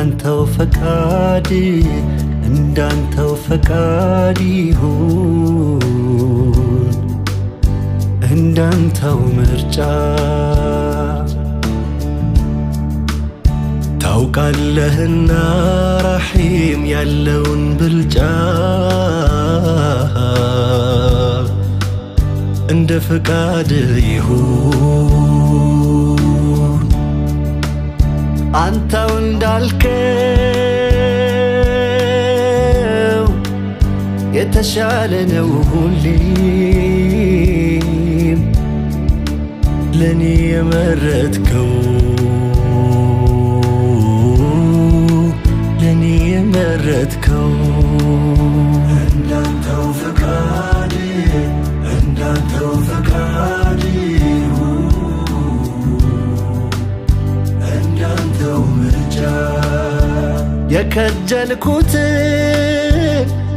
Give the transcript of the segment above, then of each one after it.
እንዳንተው ፈቃድ እንዳንተው ፈቃድ ይሁን እንዳንተው ምርጫ ታውቃለህና ረሒም ያለውን ብልጫ እንደ ፈቃድ ይሁን አንተው እንዳልከው የተሻለ ነው ሁሌም ለኔ የመረጥከው ለኔ የመረጥከው እንዳንተው ፈቃድ እንዳንተው ፈቃድ ይሁን እንዳንተው ምርጫ የከጀልኩት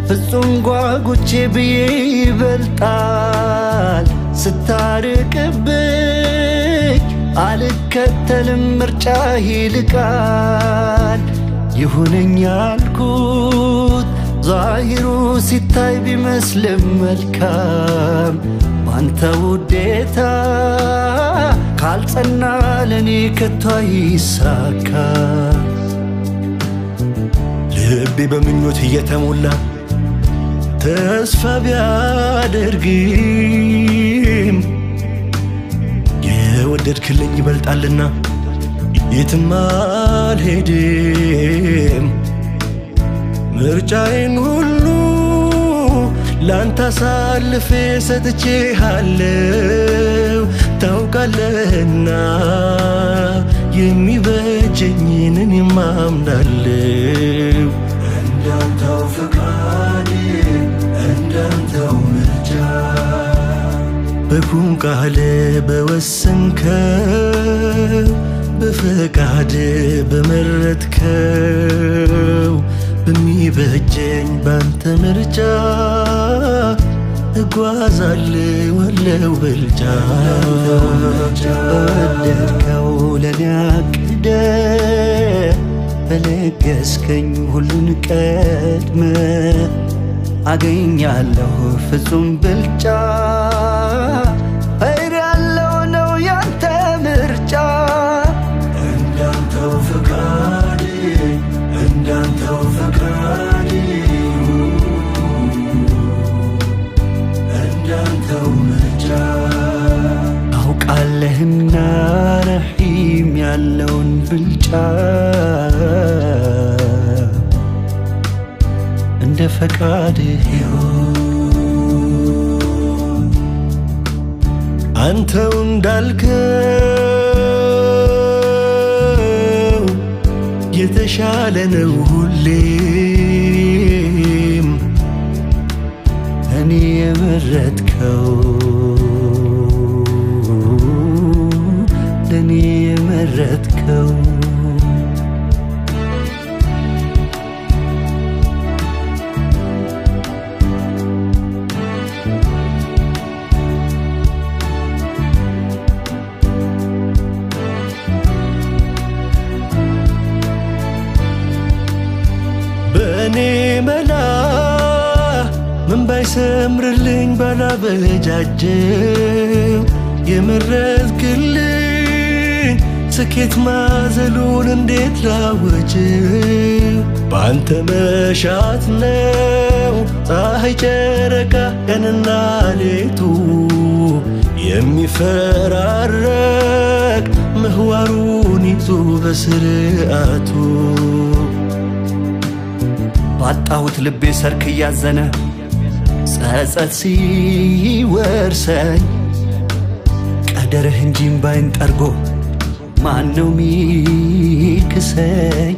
ፍጹም ጓጉቼ ብዬ ይበልጣል ስታርቅብኝ አልከተልም ምርጫ ይልቃል ይሁነኝ ያልኩት ዛሂሩ ሲታይ ቢመስልም መልካም ባንተ ውዴታ ካልጸና ለኔ ከቶ አይሳካ ልቤ በምኞት እየተሞላ ተስፋ ቢያደርግም የወደድክልኝ ይበልጣልና የትም አልሄድም። ምርጫዬን ሁሉ ላንተ አሳልፌ ሰጥቼሃለሁ። ታውቃለህና የሚበጀኝን እኔም አምናለሁ። እንዳንተው ፈቃድ እንዳንተው ምርጫ በኩን ቃል በወሰንከው በፈቃድ በመረጥከው በሚበጀኝ ባንተ ምርጫ እጓዛለሁ አለው ብልጫ በወደድከው ለኔ አቅደ በለገስከኝ ሁሉን ቀድመ አገኛለሁ ፍጹም ብልጫ ኸይር ያለው ነው ያንተ ምርጫ እንዳንተው ፈቃድ እንዳንተው ፈቃድ ይሁን እንዳንተው ምርጫ ታውቃለህና ረሒም ያለውን ብልጫ እንደ ፈቃድህ ይሁን አንተው እንዳልከው የተሻለ ነው ሁሌም እኔ የመረጥከው ለእኔ የመረጥከው በእኔ መላ ምን ባይሰምርልኝ ባላበጃጀው የመረጥክልኝ ስኬት ማዘሉን እንዴት ላወጀው? በአንተ መሻት ነው ፀሐይ ጨረቃ ቀንና ሌቱ የሚፈራረቅ ምህዋሩን ይዞ በስርዓቱ ባጣሁት ልቤ ሰርክ እያዘነ ጸጸት ሲወርሰኝ ቀደርህ እንጂ እምባዬን ጠርጎ ማነው ሚክሰኝ?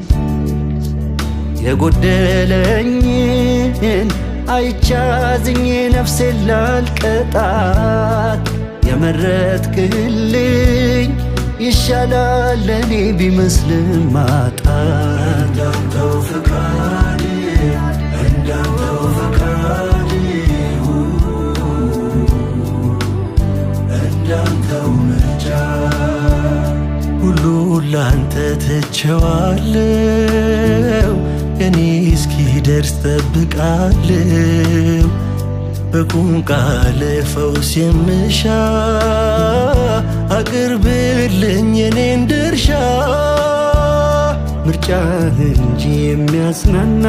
የጎደለኝን አይቻዝኜ ነፍሴን ላልቀጣት የመረጥክልኝ ይሻላል ለኔ ቢመስልም ማጣት እንዳንተው ፈቃድ እንዳንተው ፈቃድ ይሁን እንዳንተው ምርጫ ሁሉ ሁሉ ላንተ ትቼዋለሁ፣ እኔ እስኪደርስ ጠብቃለሁ። በቁም ቃል ፈውስ የምሻ፣ አቅርብልኝ የኔን ድርሻ። ምርጫህ እንጂ የሚያጽናናኝ፣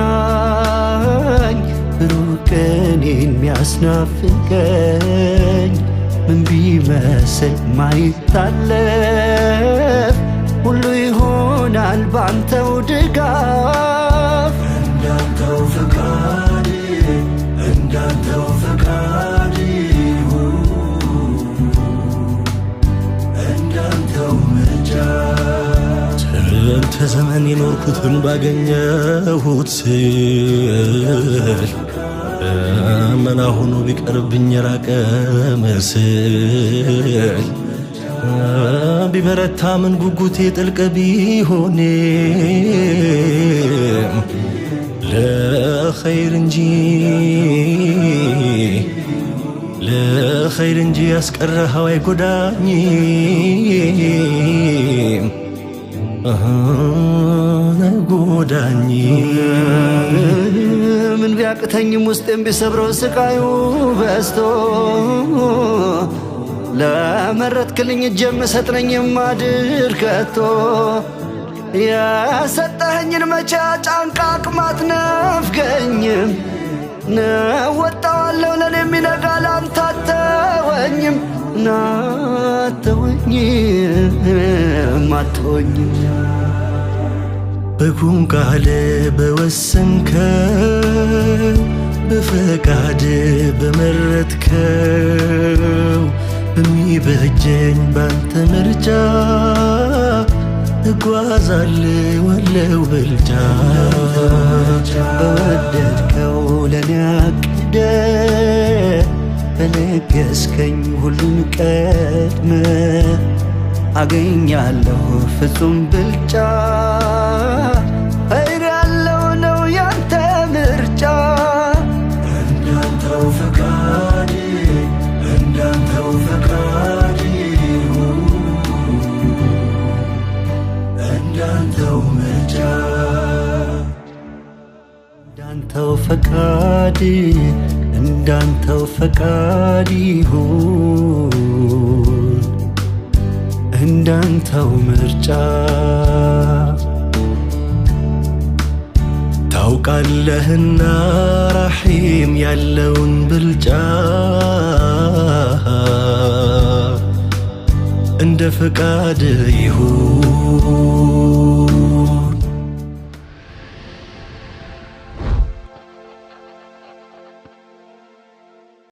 ብሩህ ቀኔን የሚያስናፍቀኝ፣ ምን ቢመስል ማይታለፍ ሁሉ ይሆናል ባንተው ድጋፍ። እንዳንተው ፈቃድ፣ እንዳንተው ፈቃድ ይሁን፣ እንዳንተው ምርጫ። ስንት ዘመን የኖርኩትን ባገኘሁት ስል፣ መና ሆኖ ቢቀርብኝ የራቀ ምስል፣ ቢበረታ ምን ጉጉቴ ጥልቅ ቢሆንም፣ ለኸይር እንጂ፣ ለኸይር እንጂ ያስቀረኸው አይጎዳኝም፣ አይጎዳኝም። ምን ቢያቅተኝም ውስጤም ቢሰብረው ስቃዩ በዝቶ፣ ለመረጥክልኝ እጅ የምሰጥ ነኝ የማድር ከቶ። የሰጠኸኝን መቻ ጫንቃ አቅማት ነፍገኝም፣ እወጣዋለሁ ለኔ የሚነጋ፣ ላንተ አተወኝም፣ አተወኝም፣ አተወኝም። በኩን ቃል በወሰንከው፣ በፈቃድ በመረጥከው፣ በሚበጀኝ ባንተ ምርጫ እጓዛለሁ አለው ብልጫ። በወደድከው ለኔ አቅደ፣ በለገስከኝ ሁሉን ቀድመ፣ አገኛለሁ ፍጹም ብልጫ። ኸይር ያለው ነው ያንተ ምርጫ። እንዳንተው ፈቃድ፣ እንዳንተው ፈቃድ ይሁን፣ እንዳንተው ምርጫ። እንዳንተው ፈቃድ፣ እንዳንተው ፈቃድ ይሁን፣ እንዳንተው ምርጫ። ታውቃለህና ራሒም ያለውን ብልጫ፣ እንደ ፈቃድ ይሁን።